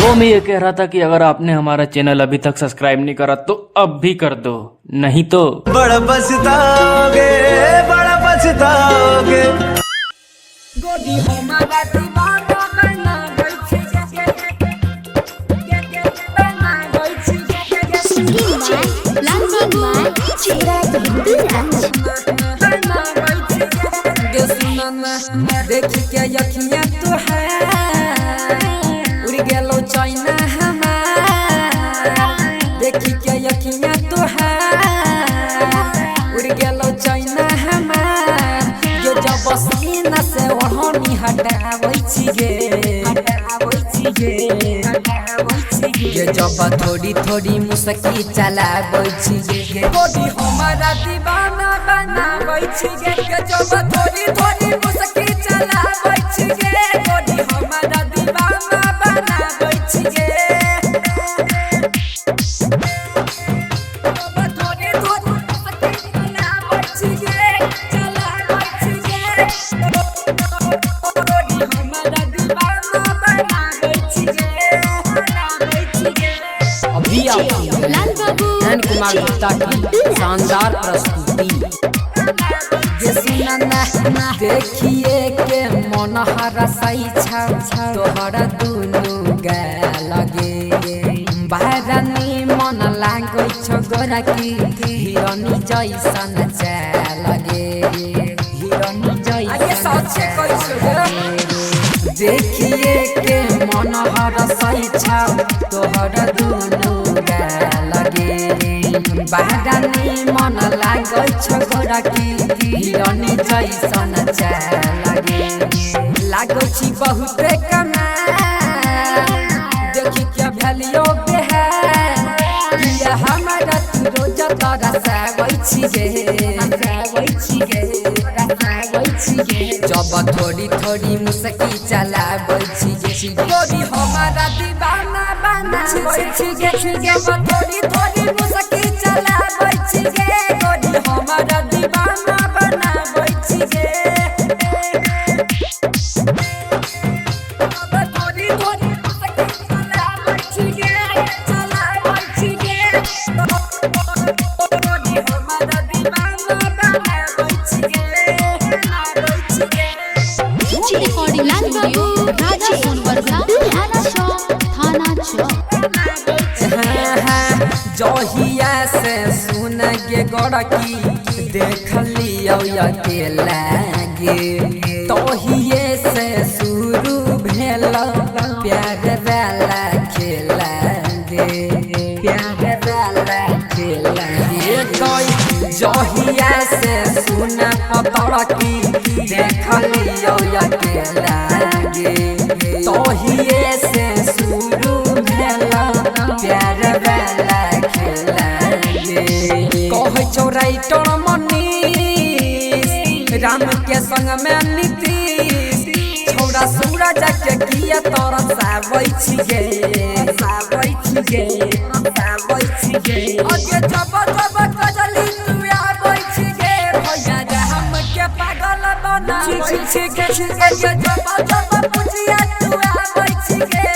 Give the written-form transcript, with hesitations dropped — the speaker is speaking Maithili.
वो मैं ये कह रहा था कि अगर आपने हमारा चैनल अभी तक सब्सक्राइब नहीं करा तो अब भी कर दो, नहीं तो बड़ा पछताओगे, बड़ा पछताओगे। देख के अखियां तोहार उड़ गेलो चाइना हमार। देख के अखियां तोहार उड़ गेलो चाइना हमार। ये जब सीना से ओढ़नी हटाबै छी गे, हटाबै छी गे, हटाबै छी गे। ये जब थोड़ी थोड़ी मुसकी चलाबै छी गे, गोरी हमारा दीवाना बनाबै छी गे। ये जब थोड़ी थोड़ी मुसकी चलाबै छी गे, गोरी हमारा दीवाना बनाबै छी गे। थोड़ी थोड़ी मुसकी चलाबै छी गे, चलाबै छी गे। गोरी हमारा दीवाना बनाबै छी गे, बनाबै छी गे। अभी आप नयन कुमार गुप्ता की शानदार प्रस्तुति। देखिए के मन हरसै छ तोहर दुनु गाल गे। बारानी मन लागै छ गोरकी हिरनी जैसन चाल गे, हिरनी जैसन चाल गे। देखिए के मन हरसै छ तोहर दुनु गाल गे। बारानी मन लागै छ गोरकी हिरनी जैसन चाल गे। लागै छी बहुते कमाल देखि के भेलियो बेहाल। किया हमरा तू रोज तरसाबै छी गे, तरसाबै छी गे, तरसाबै छी गे। जब थोड़ी थोड़ी मुसकी चलाबै छी गे, गोरी हमारा दीवाना बनाबै छी गे। जब थोड़ी थोड़ी मुसकी चलाबै छी गे, गोरी हमारा दीवाना बनाबै छी गे। थोड़ी थोड़ी मुसकी चलाबै छी गे, चलाबै छी गे। गोरी हमारा दीवाना बनाबै छी गे, बनाबै छी गे। रिकॉर्डिंग स्टूडियो राजा सोनवर्षा, थाना चौक, थाना चौक। जहिया से सुन गे गोरकी देख लियौ अकेला गे, तहिए से शुरू भेल प्यार वाला खेला गे, प्यार वाला खेला गे। जहिया से सुन पतरकी देख लियौ अकेला गे, तहिए से शुरू भेल प्यार वाला खेला गे। कहै छौ राइटर मनीष राम के संग में नीतीश, छौड़ा सूरज के किया तरसाबै छी गे, तरसाबै छी गे, तरसाबै छी गे। अगे जब जब कजली तू आबै छी गे, भैया रे हमके पागल बनाबै छी गे। अगे जब जब पुछिया तू आबै छी गे,